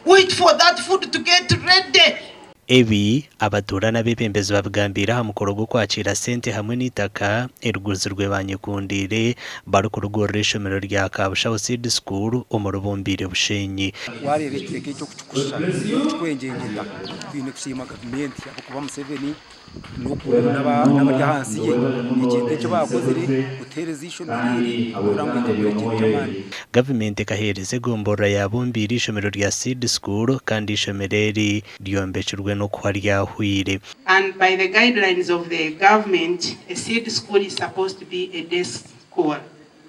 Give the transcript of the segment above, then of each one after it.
Wait for that food to get ready. Ebi abatuura n'abeebembezi babigambiire aha mukoro gw'okwakiira sente hamwe n'eitaka eriguzirwe banyekundiire barikurugurira eishomero rya Kabushaho Seed School omuri Bumbiire Bushenyi. Wareeba ekicweka eki okukikusha n'okukikwengyengyeta, twine kusiima gavumenti ahabw'okuba Museveni n'abari ahansi ye ekintu eki baakozire kutuheereza eishomero eri kugira ngu rikakora ekintu ky'amaani. Gavumenti ekaheereza egomborora ya Bumbiire eishomero rya Seed School kandi eishomero eri ryombekirwe n'okuhwa ryahweire. And by the guidelines of the government a seed school is supposed to be a day school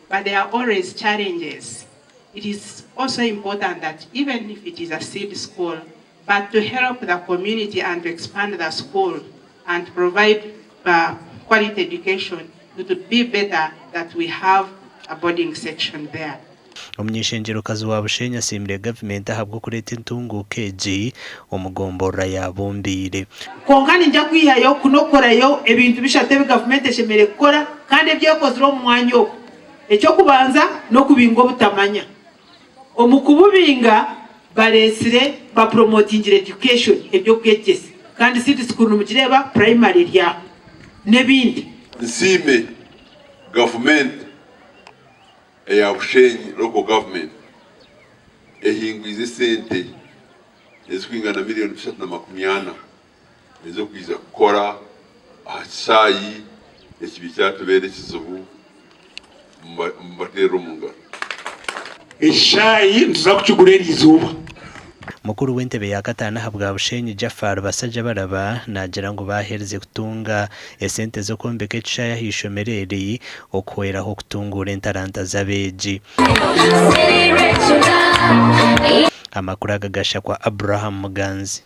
but there are always challenges it is also important that even if it is a seed school but to help the community and to expand the school and to provide quality education it would be better that we have a boarding section there. Omuny'eishengyerokazi wa Bushenyi asiimire gavumenti ahabw'okureeta entunguuka egi omu gomborora ya Bumbiire. Kwonka niinja kwihayo kunokorayo ebintu bishatu ebi gavumenti eshemereire kukora kandi ebi ekozire omu mwanya ogu. Eky'okubanza n'okubinga obutamanya. Omu kububinga bareetsire bapuromotingire education, eby'obwegyese kandi seed school nimugireeba primary eri aho n'ebindi. Nsiime gavumenti eya Bushenyi Local Government ehingwize esente ezirikwingana miriyoni 340 ez'okwija kukora aha kishaayi ekibi kyatubeera ekizibu mubateerere omu ngaro. Ekishaayi nituza kukigura eri izooba. Mukuru w'entebe ya kataano ahabwa Bushenyi, Jaffar Basajjabalaba naagira ngu baaherize kutunga esente z'okwombeka ekishaayi aha ishomero eri okuhweraho okutunguura entaranta z'abeegi. Amakuru aga gashakwa Abraham Muganzi.